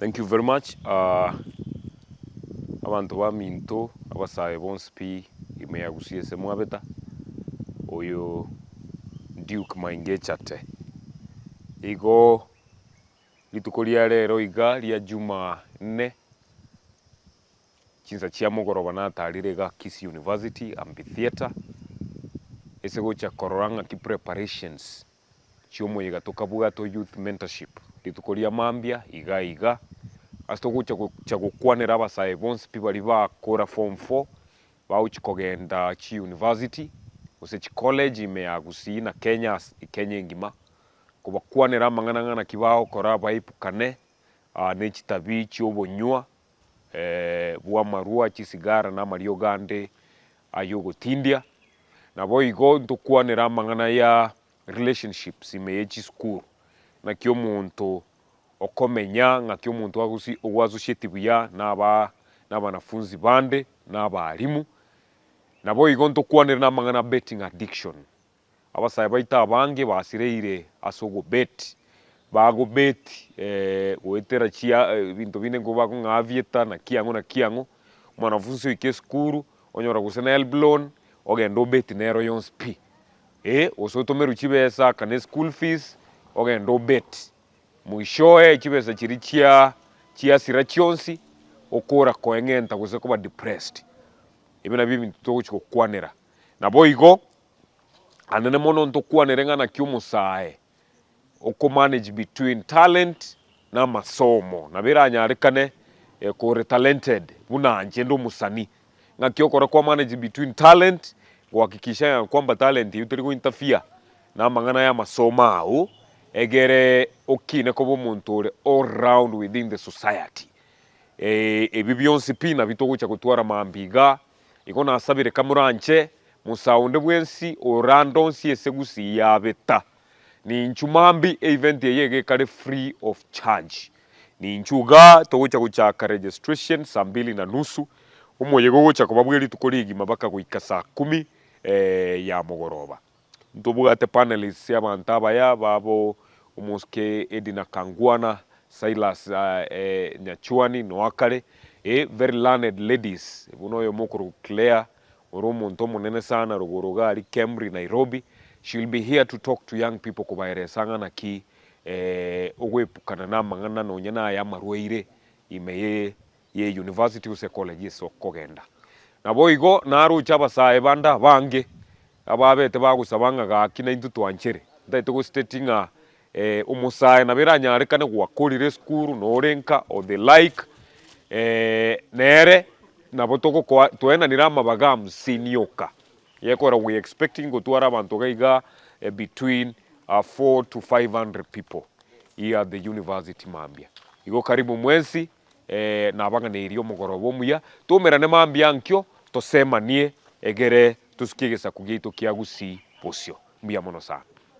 Thank you very much abanto baminto abasae bonsi pi ime ya Gusii ase mwabeta, oyo Duke Maingechate. Igo rituko ria rero iga ria juma nne, chinsa chia mogoroba natarire iga Kisii University Amphitheatre, ase gocha korora ng'aki preparations chi'omoyega tokabwata o Youth Mentorship rituko ria mambia iga iga, ase togocha gocha gokwanera abasae bonsi pi baria bakora form four, bagochi kogenda chiuniversity gose chicollege ime ya Gusii na Kenya ase Kenya engima, kobakwanera amang'ana ng'a naki bagokora baepukane ne chitabi chi'obonywa bw'amarwa, chisigara na amariogo ande ay'ogotindia. Naboigo ntokwanere amang'ana ya relationships ime ye chisukuru, naki omonto okomenya, ng'aki omonto agosi ogoassociate buya na aba na abanafunzi bande, na abalimu. Naboigo ntokwanere na amang'ana a betting addiction. Abasae baito abange basireire ase ogobeti, bagobeti goetera chia ebinto binde nko bakong'a aviator naki ang'o naki ang'o, omwanafunsi oika esukuru onyora gose na helb loan ogende obeti nero yonsi pi, eh gose otomerwe chibesa akane eschool fees ogende obeti, mwishowe chibesa chiria chia chiasira chionsi okora koeng'enta gose koba depressed. Ebi nabio ebinto togochi gokwanera. Naboigo. Anene mono ntokwanere ng'a naki omosae oko manage between talent na amasomo. Nabo eranyarekane kore talented buna inche nde omosani, ng'aki okora kwa manage between talent gohakikisha ng'a kwamba talent eywo teri go interfere na amang'ana ya amasomo ao, egere okine koba omonto ore all round within the society. Ebi bionsi pi nabio togocha gotwara mambia igaa. Igo nasabire kamoranche Musa onde bwensi orandonsie ase gusii yabeta. Ninchu mambi event eye iga ekare free of charge. Ninchu igaa togocha gochaka registration saa mbili na nusu, omoyega ogocha koba bwe rituko rigima baka goika saa kumi ya mogoroba. Ntobwate panelists abanto abaya babo omosike Edina Kangwana, Silas Nyachuani noakare, very learned ladies buna oyomo okorokwa Claire Ore omonto omonene sana rogoro iga aria Kemri Nairobi, she will be here to talk to young people kobaeresa ng'a naki ogoepukana na amang'ana nonye na aya amarwaire ime ye ye university gose college ase okogenda. Naboigo naroche abasae bande abange ababete bagosaba ng'a gaki naintwe twanchere, ntagete go state ng'a Omosae nabo eranyarekane gwakorire esukuru nore nka or the like, nere nabo togokoa twaenanire amabaga hamsini oka, gekogera we expecting gotwara abanto iga iga between 4 to 500 people here at the university mambia. Igo karibu mwensi nabang'aneirie omogoroba omuya, toumerane mambia ankio tosemanie egere tosukie egesaku giaito kia Gusii bosio. Mbuya mono sana.